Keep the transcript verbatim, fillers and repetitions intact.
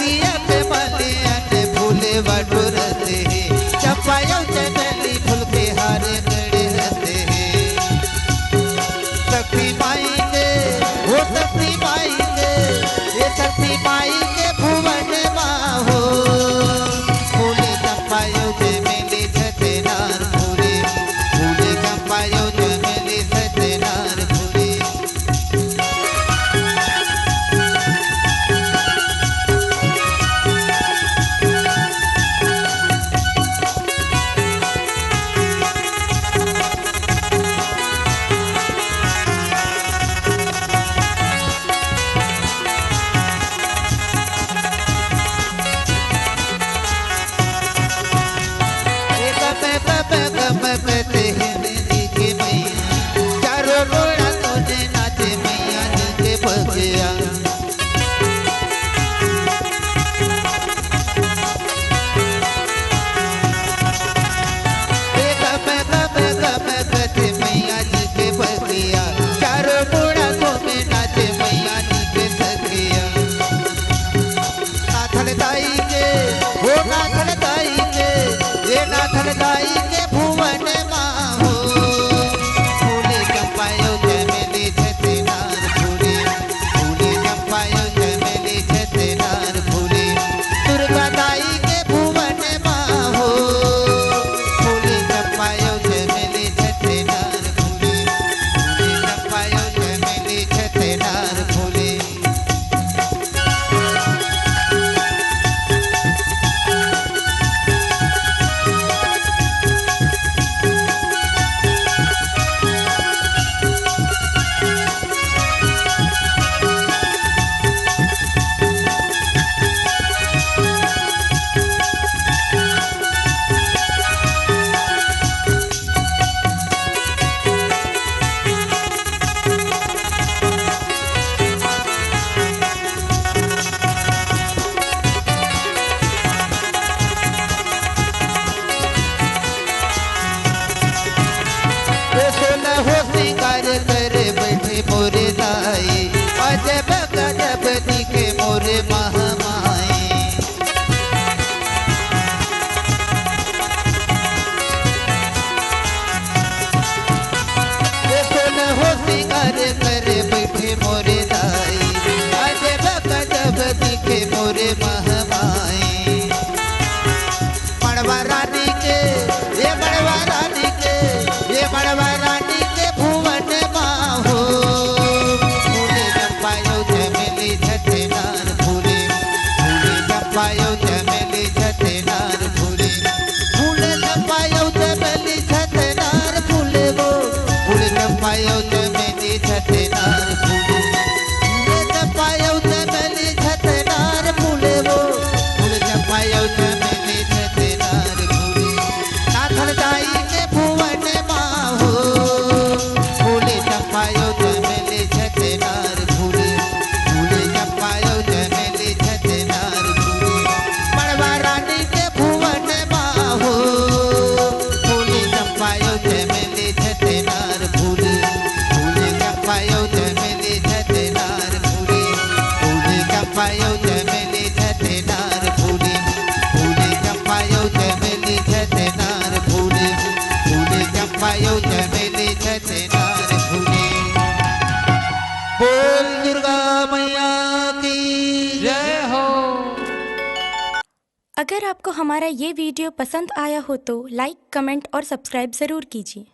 किया के माले आने फूले वाटो रहते हैं, चंपा अउ चमेली फूल के हार गढ़े रहते हैं। शक्ति माई के, ओ शक्ति माई के, ये शक्ति माई के भुवन मा हो। फूले चंपा अउ चमेली छतेनार फूले, फूले चंपा अउ चमेली छतेनार फूले। चारों मुड़ा तोने नाचे मैया जी के बगिया। ए गम गम गम करथे मैया जी के बगिया, चारों मुड़ा घूमे नाचे मैया जी के सखिया। नाथन दाई के, ओ नाथन दाई के, ए नाथन दाई के भुवन मा हो। फूले चंपा अउ चमेली छतेनार फूले, फूले चंपा अउ चमेली छतेनार फूले, दुर्गा दाई के भुवन मा हो। फूले चंपा अउ चमेली छतेनार फूले, फूले चंपा अउ चमेली छतेनार फूले। ए सोलहो सिंगार करे बैठे मोरे दाई, अजब गजब दिखे मोरे महामाई। ए सोलहो सिंगार करे बैठे मोरे दाई, अजब गजब दिखे मोरे महामाई। मड़वा रानी के, ए मड़वा रानी के, ए मड़वा रानी के भुवन मा हो। फूले चंपा अउ चमेली छतेनार फूले, फूले चंपा अउ चमेली छतेनार फूले, फूले चंपा अउ चमेली छतेनार फूले वो, फूले चंपा अउ चमेली छतेनार फूले, फूले चंपा अउ चमेली छतेनार फूले वो, फूले चंपा अउ चमेली छतेनार फूले। नाथन दाई के भुवन मा हो। फूले चंपा अउ चमेली छतेनार फूले, फूले चंपा अउ चमेली छतेनार फूले। मड़वा रानी के भुवन मा हो। फूले चंपा अउ चमेली छतेनार फूले, फूले चंपा अउ चमेली छतेनार फूले, फूले चंपा अउ चमेली छतेनार फूले, फूले चंपा अउ चमेली छतेनार फूले, फूले चंपा अउ चमेली छतेनार फूले। बोल दुर्गा मैया की जय हो। अगर आपको हमारा ये वीडियो पसंद आया हो तो लाइक, कमेंट और सब्सक्राइब ज़रूर कीजिए।